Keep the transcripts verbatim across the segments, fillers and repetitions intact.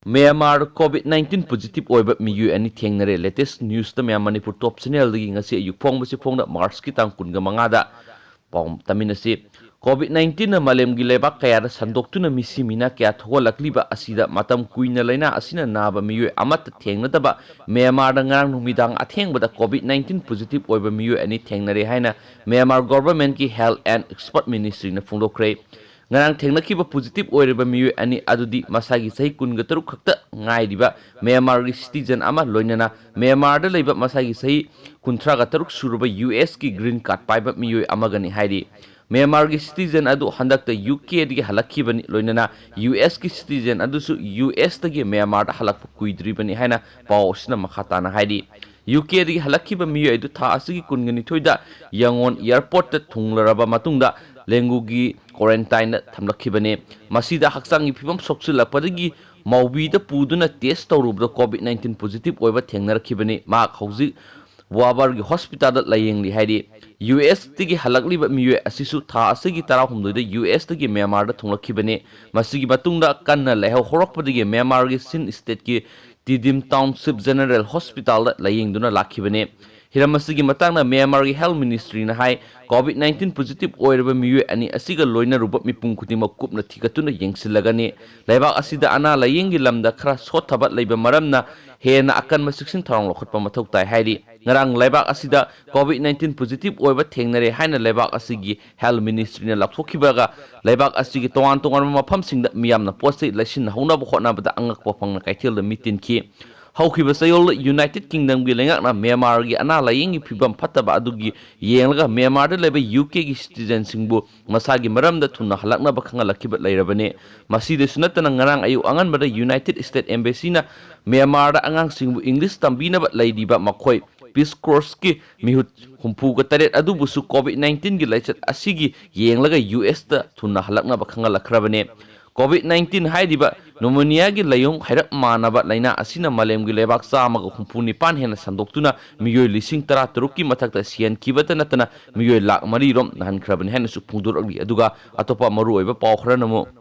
Myanmar COVID nineteen positive ꯑꯣꯏꯕ ꯃꯤꯑꯣꯏ ꯑꯅꯤ ꯊꯦꯡꯅꯔꯦ꯫ ꯂꯦꯇꯦꯁ ꯅ꯭ꯌꯨꯁꯇ ꯃꯌꯥꯝ ꯃꯅꯤꯄꯨꯔ ꯇꯣꯞ ꯆꯦꯅꯦꯜꯗꯒꯤ ꯉꯁꯤ ꯑꯌꯨꯛ ꯐꯣꯡꯕꯁꯤ ꯐꯣꯡꯅ ꯃꯥꯔꯆꯀꯤ ꯇꯥꯡ ꯀꯨꯟꯒ ꯃꯉꯥꯗ ꯄꯥꯎ ꯇꯝꯃꯤꯟꯅꯁꯤ꯫ ꯀꯣꯚꯤꯗ ꯅꯥꯏꯟꯇꯤꯟꯅ ꯃꯥꯂꯦꯝꯒꯤ ꯂꯩꯕꯥꯛ ꯀꯌꯥꯗ ꯁꯟꯗꯣꯛꯇꯨꯅ ꯃꯤꯁꯤ ꯃꯤꯅꯥ ꯀꯌꯥ ꯊꯣꯛꯍꯜꯂꯛꯂꯤꯕ ꯑꯁꯤꯗ ꯃꯇꯝ ꯀꯨꯏꯅ ꯂꯥꯏꯅꯥ ꯑꯁꯤꯅ ꯅꯥꯕ ꯃꯤꯑꯣꯏ ꯑꯃꯠꯇ ꯊꯦꯡꯅꯗꯕ ꯃ꯭ꯌꯥꯟꯃꯥꯔꯗ ꯉꯔꯥꯡ ꯅꯨꯃꯤꯗꯥꯡ ꯑꯊꯦꯡꯕꯗ ꯀꯣꯚꯤꯗ ꯅꯥꯏꯟꯇꯤꯟ ꯄꯣꯖꯤꯇꯤꯚ ꯑꯣꯏꯕ ꯃꯤꯑꯣꯏ ꯑꯅꯤ ꯊꯦꯡꯅꯔꯦ ꯍꯥꯏꯅ ꯃ꯭ꯌꯥꯟꯃꯥꯔ ꯒꯣꯚꯔꯟꯃꯦꯟꯠꯀꯤ ꯍꯦꯜꯊ ꯑꯦꯟꯗ ꯑꯦꯛꯁꯄꯔꯠ ꯃꯤꯅꯤꯁꯇ꯭ꯔꯤꯅ ꯐꯣꯡꯗꯣꯛꯈ꯭ꯔꯦ꯫ ꯉꯔꯥꯡ ꯊꯦꯡꯅꯈꯤꯕ ꯄꯣꯖꯤꯇꯤꯚ ꯑꯣꯏꯔꯤꯕ ꯃꯤꯑꯣꯏ ꯑꯅꯤ ꯑꯗꯨꯗꯤ ꯃꯁꯥꯒꯤ ꯆꯍꯤ ꯀꯨꯟꯒ ꯇꯔꯨꯛ ꯈꯛꯇ ꯉꯥꯏꯔꯤꯕ ꯃ꯭ꯌꯥꯟꯃꯥꯔꯒꯤ ꯁꯤꯇꯤꯖꯟ ꯑꯃ, ꯂꯣꯏꯅꯅ ꯃ꯭ꯌꯥꯟꯃꯥꯔꯗ ꯂꯩꯕ ꯃꯁꯥꯒꯤ ꯆꯍꯤ ꯀꯨꯟꯊ꯭ꯔꯥꯒ ꯇꯔꯨꯛ ꯁꯨꯔꯕ ꯌꯨ ꯑꯦꯁꯀꯤ ꯒ꯭ꯔꯤꯟ ꯀꯥꯔꯗ ꯄꯥꯏꯕ ꯃꯤꯑꯣꯏ ꯑꯃꯒꯅꯤ ꯍꯥꯏꯔꯤ꯫ ꯃ꯭ꯌꯥꯟꯃꯥꯔꯒꯤ ꯁꯤꯇꯤꯖꯟ ꯑꯗꯨ ꯍꯟꯗꯛꯇ ꯌꯨ ꯀꯦꯗꯒꯤ ꯍꯜꯂꯛꯈꯤꯕꯅꯤ, ꯂꯣꯏꯅꯅ ꯌꯨ ꯑꯦꯁꯀꯤ ꯁꯤꯇꯤꯖꯟ ꯑꯗꯨꯁꯨ ꯌꯨ ꯑꯦꯁꯇꯒꯤ ꯃ꯭ꯌꯥꯟꯃꯥꯔꯗ ꯍꯜꯂꯛꯄ ꯀꯨꯏꯗ꯭ꯔꯤꯕꯅꯤ ꯍꯥꯏꯅ ꯄꯥꯎ ꯑꯁꯤꯅ ꯃꯈꯥ ꯇꯥꯅ ꯍꯥꯏꯔꯤ꯫ ꯌꯨ ꯀꯦꯗꯒꯤ ꯍꯜꯂꯛꯈꯤꯕ ꯃꯤꯑꯣꯏ ꯑꯗꯨ ꯊꯥ ꯑꯁꯤꯒꯤ ꯀꯨꯟꯒ ꯅꯤꯊꯣꯏꯗ ꯌꯪꯒꯣꯟ ꯑꯦꯌꯔꯄꯣꯔꯠꯇ ꯊꯨꯡꯂꯔꯕ ꯃꯇꯨꯡꯗ ꯂꯦꯡꯒꯨꯒꯤ ꯀ꯭ꯋꯥꯔꯦꯟꯇꯥꯏꯟꯗ ꯊꯝꯂꯛꯈꯤꯕꯅꯤ꯫ ꯃꯁꯤꯗ ꯍꯛꯆꯥꯡꯒꯤ ꯐꯤꯕꯝ ꯁꯣꯛꯆꯤꯜꯂꯛꯄꯗꯒꯤ ꯃꯧꯕꯤꯗ ꯄꯨꯗꯨꯅ ꯇꯦꯁ ꯇꯧꯔꯨꯕꯗ ꯀꯣꯚꯤꯗ ꯅꯥꯏꯟꯇꯤꯟ ꯄꯣꯖꯤꯇꯤꯚ ꯑꯣꯏꯕ ꯊꯦꯡꯅꯔꯛꯈꯤꯕꯅꯤ꯫ ꯃꯍꯥꯛ ꯍꯧꯖꯤꯛ ꯋꯥꯕꯔꯒꯤ ꯍꯣꯁꯄꯤꯇꯥꯜꯗ ꯂꯥꯌꯦꯡꯂꯤ ꯍꯥꯏꯔꯤ꯫ ꯌꯨ ꯑꯦꯁꯇꯒꯤ ꯍꯜꯂꯛꯂꯤꯕ ꯃꯤꯑꯣꯏ ꯑꯁꯤꯁꯨ ꯊꯥ ꯑꯁꯤꯒꯤ ꯇꯔꯥꯍꯨꯝꯗꯣꯏꯗ ꯌꯨ ꯑꯦꯁꯇꯒꯤ ꯃ꯭ꯌꯥꯟꯃꯥꯔꯗ ꯊꯨꯡꯂꯛꯈꯤꯕꯅꯤ꯫ ꯃꯁꯤꯒꯤ ꯃꯇꯨꯡꯗ ꯀꯟꯅ ꯂꯥꯏꯍꯧ ꯍꯧꯔꯛꯄꯗꯒꯤ ꯃ꯭ꯌꯥꯟꯃꯥꯔꯒꯤ ꯁꯤꯟ ꯁ꯭ꯇꯦꯠꯀꯤ ꯇꯤꯗꯤꯝ ꯇꯥꯎꯟꯁꯤꯞ ꯖꯦꯅꯔꯦꯜ ꯍꯣꯁꯄꯤꯇꯥꯜꯗ ꯂꯥꯌꯦꯡꯗꯨꯅ ꯂꯥꯛꯈꯤꯕꯅꯤ꯫ ꯍꯤꯔꯝ ꯑꯁꯤꯒꯤ ꯃꯇꯥꯡꯗ ꯃ꯭ꯌꯥꯟꯃꯥꯔꯒꯤ ꯍꯦꯜꯊ ꯃꯤꯅꯤꯁꯇ꯭ꯔꯤꯅ ꯍꯥꯏ, ꯀꯣꯚꯤꯗ ꯅꯥꯏꯟꯇꯤꯟ ꯄꯣꯖꯤꯇꯤꯚ ꯑꯣꯏꯔꯕ ꯃꯤꯑꯣꯏ ꯑꯅꯤ ꯑꯁꯤꯒ ꯂꯣꯏꯅꯔꯨꯕ ꯃꯤꯄꯨꯝ ꯈꯨꯗꯤꯡꯃꯛ ꯀꯨꯞꯅ ꯊꯤꯒꯠꯇꯨꯅ ꯌꯦꯡꯁꯤꯜꯂꯒꯅꯤ꯫ ꯂꯩꯕꯥꯛ ꯑꯁꯤꯗ ꯑꯅꯥ ꯂꯥꯌꯦꯡꯒꯤ ꯂꯝꯗ ꯈꯔ ꯁꯣꯠꯊꯕ ꯂꯩꯕ ꯃꯔꯝꯅ ꯍꯦꯟꯅ ꯑꯀꯟꯕ ꯆꯦꯛꯁꯤꯟ ꯊꯧꯔꯥꯡ ꯂꯧꯈꯠꯄ ꯃꯊꯧ ꯇꯥꯏ ꯍꯥꯏꯔꯤ꯫ ꯉꯔꯥꯡ ꯂꯩꯕꯥꯛ ꯑꯁꯤꯗ ꯀꯣꯚꯤꯗ ꯅꯥꯏꯟꯇꯤꯟ ꯄꯣꯖꯤꯇꯤꯚ ꯑꯣꯏꯕ ꯊꯦꯡꯅꯔꯦ ꯍꯥꯏꯅ ꯂꯩꯕꯥꯛ ꯑꯁꯤꯒꯤ ꯍꯦꯜꯊ ꯃꯤꯅꯤꯁꯇ꯭ꯔꯤꯅ ꯂꯥꯎꯊꯣꯛꯈꯤꯕꯒ ꯂꯩꯕꯥꯛ ꯑꯁꯤꯒꯤ ꯇꯣꯉꯥꯟ ꯇꯣꯉꯥꯟꯕ ꯃꯐꯝꯁꯤꯡꯗ ꯃꯤꯌꯥꯝꯅ ꯄꯣꯠ ꯆꯩ ꯂꯩꯁꯤꯟꯍꯧꯅꯕ ꯍꯣꯠꯅꯕꯗ ꯑꯉꯛꯄ ꯐꯪꯅ ꯀꯩꯊꯦꯜꯗ ꯃꯤ ꯇꯤꯟꯈꯤ꯫ ꯍꯧꯈꯤꯕ ꯆꯌꯣꯜꯗ ꯌꯨꯅꯥꯏꯇꯦꯗ ꯀꯤꯡꯗꯝꯒꯤ ꯂꯩꯉꯥꯛꯅ ꯃ꯭ꯌꯥꯟꯃꯥꯔꯒꯤ ꯑꯅꯥ ꯂꯥꯌꯦꯡꯒꯤ ꯐꯤꯕꯝ ꯐꯠꯇꯕ ꯑꯗꯨꯒꯤ ꯌꯦꯡꯂꯒ ꯃ꯭ꯌꯥꯟꯃꯥꯔꯗ ꯂꯩꯕ ꯌꯨ ꯀꯦꯒꯤ ꯁꯤꯇꯤꯖꯟꯁꯤꯡꯕꯨ ꯃꯁꯥꯒꯤ ꯃꯔꯝꯗ ꯊꯨꯅ ꯍꯜꯂꯛꯅꯕ ꯈꯪꯍꯜꯂꯛꯈꯤꯕ ꯂꯩꯔꯕꯅꯤ꯫ ꯃꯁꯤꯗꯁꯨ ꯅꯠꯇꯅ ꯉꯔꯥꯡ ꯑꯌꯨꯛ ꯑꯉꯟꯕꯗ ꯌꯨꯅꯥꯏꯇꯦꯗ ꯁ꯭ꯇꯦꯠ ꯑꯦꯝꯕꯦꯁꯤꯅ ꯃ꯭ꯌꯥꯟꯃꯥꯔꯗ ꯑꯉꯥꯡꯁꯤꯡꯕꯨ ꯏꯪꯂꯤꯁ ꯇꯝꯕꯤꯅꯕ ꯂꯩꯔꯤꯕ ꯃꯈꯣꯏ ꯄꯤꯁ ꯀꯣꯔꯁꯀꯤ ꯃꯤꯍꯨꯠ ꯍꯨꯝꯐꯨꯒ ꯇꯔꯦꯠ ꯑꯗꯨꯕꯨꯁꯨ ꯀꯣꯚꯤꯗ ꯅꯥꯏꯟꯇꯤꯟꯒꯤ ꯂꯥꯏꯆꯠ ꯑꯁꯤꯒꯤ ꯌꯦꯡꯂꯒ ꯌꯨ ꯑꯦꯁꯇ ꯊꯨꯅ ꯍꯜꯂꯛꯅꯕ ꯈꯪꯍꯜꯂꯛꯈ꯭ꯔꯕꯅꯤ꯫ ꯀꯣꯚꯤꯗ ꯅꯥꯏꯟꯇꯤꯟ ꯍꯥꯏꯔꯤꯕ ꯅꯨꯃꯣꯅꯤꯌꯥꯒꯤ ꯂꯥꯏꯑꯣꯡ ꯍꯥꯏꯔꯞ ꯃꯥꯟꯅꯕ ꯂꯥꯏꯅꯥ ꯑꯁꯤꯅ ꯃꯥꯂꯦꯝꯒꯤ ꯂꯩꯕꯥꯛ ꯆꯥꯝꯃꯒ ꯍꯨꯝꯐꯨ ꯅꯤꯄꯥꯟ ꯍꯦꯟꯅ ꯁꯟꯗꯣꯛꯇꯨꯅ ꯃꯤꯑꯣꯏ ꯂꯤꯁꯤꯡ ꯇꯔꯥ ꯇꯔꯨꯛꯀꯤ ꯃꯊꯛꯇ ꯁꯤꯍꯟꯈꯤꯕꯇ ꯅꯠꯇꯅ ꯃꯤꯑꯣꯏ ꯂꯥꯈ ꯃꯔꯤ ꯔꯣꯝ ꯅꯥꯍꯟꯈ꯭ꯔꯕꯅꯤ ꯍꯥꯏꯅꯁꯨ ꯐꯣꯡꯗꯣꯔꯛꯂꯤ꯫ ꯑꯗꯨꯒ ꯑꯇꯣꯞꯄ ꯃꯔꯨꯑꯣꯏꯕ ꯄꯥꯎ ꯈꯔꯅ ꯑꯃꯨꯛ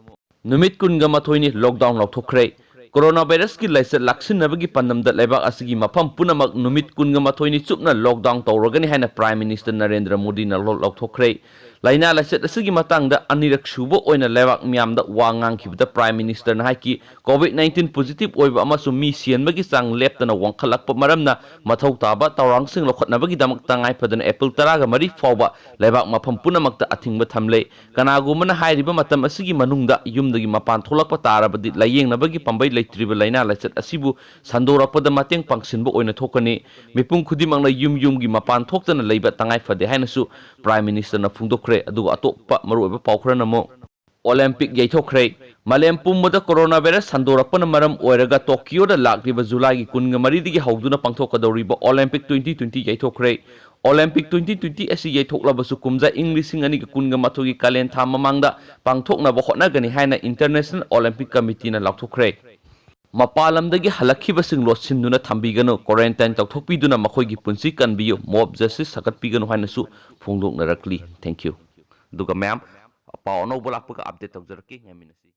ꯅꯨꯃꯤꯠ ꯀꯨꯟꯒ ꯃꯥꯊꯣꯏꯅꯤ ꯂꯣꯛꯗꯥꯎꯟ ꯂꯥꯎꯊꯣꯛꯈ꯭ꯔꯦ꯫ ꯀꯣꯔꯣꯅꯥ ꯚꯥꯏꯔꯁꯀꯤ ꯂꯥꯏꯆꯠ ꯂꯥꯛꯁꯤꯟꯅꯕꯒꯤ ꯄꯥꯟꯗꯝꯗ ꯂꯩꯕꯥꯛ ꯑꯁꯤꯒꯤ ꯃꯐꯝ ꯄꯨꯝꯅꯃꯛ ꯅꯨꯃꯤꯠ ꯀꯨꯟꯒ ꯃꯥꯊꯣꯏꯅꯤ ꯆꯨꯞꯅ ꯂꯣꯛꯗꯥꯎꯟ ꯇꯧꯔꯒꯅꯤ ꯍꯥꯏꯅ ꯄ꯭ꯔꯥꯏꯝ ꯃꯤꯅꯤꯁꯇꯔ ꯅꯔꯦꯟꯗ꯭ꯔ ꯃꯣꯗꯤꯅ ꯂꯣ-, ꯂꯥꯎꯊꯣꯛꯈ꯭ꯔꯦ꯫ ꯂꯥꯏꯅꯥ ꯂꯥꯏꯆꯠ ꯑꯁꯤꯒꯤ ꯃꯇꯥꯡꯗ ꯑꯅꯤꯔꯛ ꯁꯨꯕ ꯑꯣꯏꯅ ꯂꯩꯕꯥꯛ ꯃꯤꯌꯥꯝꯗ ꯋꯥ ꯉꯥꯡꯈꯤꯕꯗ ꯄ꯭ꯔꯥꯏꯝ ꯃꯤꯅꯤꯁꯇꯔꯅ ꯍꯥꯏꯈꯤ, ꯀꯣꯚꯤꯗ ꯅꯥꯏꯟꯇꯤꯟ ꯄꯣꯖꯤꯇꯤꯚ ꯑꯣꯏꯕ ꯑꯃꯁꯨꯡ ꯃꯤ ꯁꯤꯍꯟꯕꯒꯤ ꯆꯥꯡ ꯂꯦꯞꯇꯅ ꯋꯥꯡꯈꯠꯂꯛꯄ ꯃꯔꯝꯅ ꯃꯊꯧ ꯇꯥꯕ ꯊꯧꯔꯥꯡꯁꯤꯡ ꯂꯧꯈꯠꯅꯕꯒꯤꯗꯃꯛ ꯇꯉꯥꯏ ꯐꯗꯅ ꯑꯦꯄ꯭ꯔꯤꯜ ꯇꯔꯥꯒ ꯃꯔꯤ ꯐꯥꯎꯕ ꯂꯩꯕꯥꯛ ꯃꯐꯝ ꯄꯨꯝꯅꯃꯛꯇ ꯑꯊꯤꯡꯕ ꯊꯝꯂꯦ꯫ ꯀꯅꯥꯒꯨꯝꯕꯅ ꯍꯥꯏꯔꯤꯕ ꯃꯇꯝ ꯑꯁꯤꯒꯤ ꯃꯅꯨꯡꯗ ꯌꯨꯝꯗꯒꯤ ꯃꯄꯥꯟ ꯊꯣꯛꯂꯛꯄ ꯇꯥꯔꯕꯗꯤ ꯂꯥꯌꯦꯡꯅꯕꯒꯤ ꯄꯥꯝꯕꯩ ꯂꯩꯇ꯭ꯔꯤꯕ ꯂꯥꯏꯅꯥ ꯂꯥꯏꯆꯠ ꯑꯁꯤꯕꯨ ꯁꯟꯗꯣꯔꯛꯄꯗ ꯃꯇꯦꯡ ꯄꯥꯡꯁꯤꯟꯕ ꯑꯣꯏꯅ ꯊꯣꯛꯀꯅꯤ꯫ ꯃꯤꯄꯨꯝ ꯈꯨꯗꯤꯡꯃꯛꯅ ꯌꯨꯝ ꯌꯨꯝꯒꯤ ꯃꯄꯥꯟ ꯊꯣꯛꯇꯅ ꯂꯩꯕ ꯇꯉꯥꯏ ꯐꯗꯦ ꯍꯥꯏꯅꯁꯨ ꯄ꯭ꯔꯥꯏꯝ ꯃꯤꯅꯤꯁꯇꯔꯅ ꯐꯣꯡꯗꯣꯛꯈ꯭ꯔꯦ꯫ ꯑꯗꯨꯒ ꯑꯇꯣꯞꯄ ꯃꯔꯨꯑꯣꯏꯕ ꯄꯥꯎ ꯈꯔꯅ ꯑꯃꯨꯛ ꯑꯣꯂꯦꯝꯄꯤꯛ ꯌꯩꯊꯣꯛꯈ꯭ꯔꯦ꯫ ꯃꯥꯂꯦꯝ ꯄꯨꯝꯕꯗ ꯀꯣꯔꯣꯅꯥ ꯚꯥꯏꯔꯁ ꯁꯟꯗꯣꯔꯛꯄꯅ ꯃꯔꯝ ꯑꯣꯏꯔꯒ ꯇꯣꯀꯤꯌꯣꯗ ꯂꯥꯛꯂꯤꯕ ꯖꯨꯂꯥꯏꯒꯤ ꯀꯨꯟꯒ ꯃꯔꯤꯗꯒꯤ ꯍꯧꯗꯨꯅ ꯄꯥꯡꯊꯣꯛꯀꯗꯧꯔꯤꯕ ꯑꯣꯂꯦꯝꯄꯤꯛ ꯇ꯭ꯋꯦꯟꯇꯤ ꯇ꯭ꯋꯦꯟꯇꯤ ꯌꯩꯊꯣꯛꯈ꯭ꯔꯦ꯫ ꯑꯣꯂꯦꯝꯄꯤꯛ ꯇ꯭ꯋꯦꯟꯇꯤ ꯇ꯭ꯋꯦꯟꯇꯤ ꯑꯁꯤ ꯌꯩꯊꯣꯛꯂꯕꯁꯨ ꯀꯨꯝꯖꯥ ꯏꯪ ꯂꯤꯁꯤꯡ ꯑꯅꯤꯒ ꯀꯨꯟꯒ ꯃꯥꯊꯣꯏꯒꯤ ꯀꯥꯂꯦꯟ ꯊꯥ ꯃꯃꯥꯡꯗ ꯄꯥꯡꯊꯣꯛꯅꯕ ꯍꯣꯠꯅꯒꯅꯤ ꯍꯥꯏꯅ ꯏꯟꯇꯔꯅꯦꯁꯅꯦꯜ ꯑꯣꯂꯦꯝꯄꯤꯛ ꯀꯃꯤꯇꯤꯅ ꯂꯥꯎꯊꯣꯛꯈ꯭ꯔꯦ꯫ ꯃꯄꯥꯟ ꯂꯝꯗꯒꯤ ꯍꯜꯂꯛꯈꯤꯕꯁꯤꯡ ꯂꯣꯠꯁꯤꯟꯗꯨꯅ ꯊꯝꯕꯤꯒꯅꯨ, ꯀ꯭ꯋꯥꯔꯦꯟꯇꯥꯏꯟ ꯇꯧꯊꯣꯛꯄꯤꯗꯨꯅ ꯃꯈꯣꯏꯒꯤ ꯄꯨꯟꯁꯤ ꯀꯟꯕꯤꯌꯨ, ꯃꯣꯕ ꯖꯁꯇꯤꯁ ꯁꯥꯒꯠꯄꯤꯒꯅꯨ ꯍꯥꯏꯅꯁꯨ ꯐꯣꯡꯗꯣꯛꯅꯔꯛꯂꯤ꯫ Thank you꯫ ꯑꯗꯨꯒ ꯃꯌꯥꯝ, ꯄꯥꯎ ꯑꯅꯧꯕ ꯂꯥꯛꯄꯒ ꯑꯞꯗꯦꯠ ꯇꯧꯖꯔꯛꯀꯦ꯫ ꯌꯥꯃꯤꯟꯅꯁꯤ꯫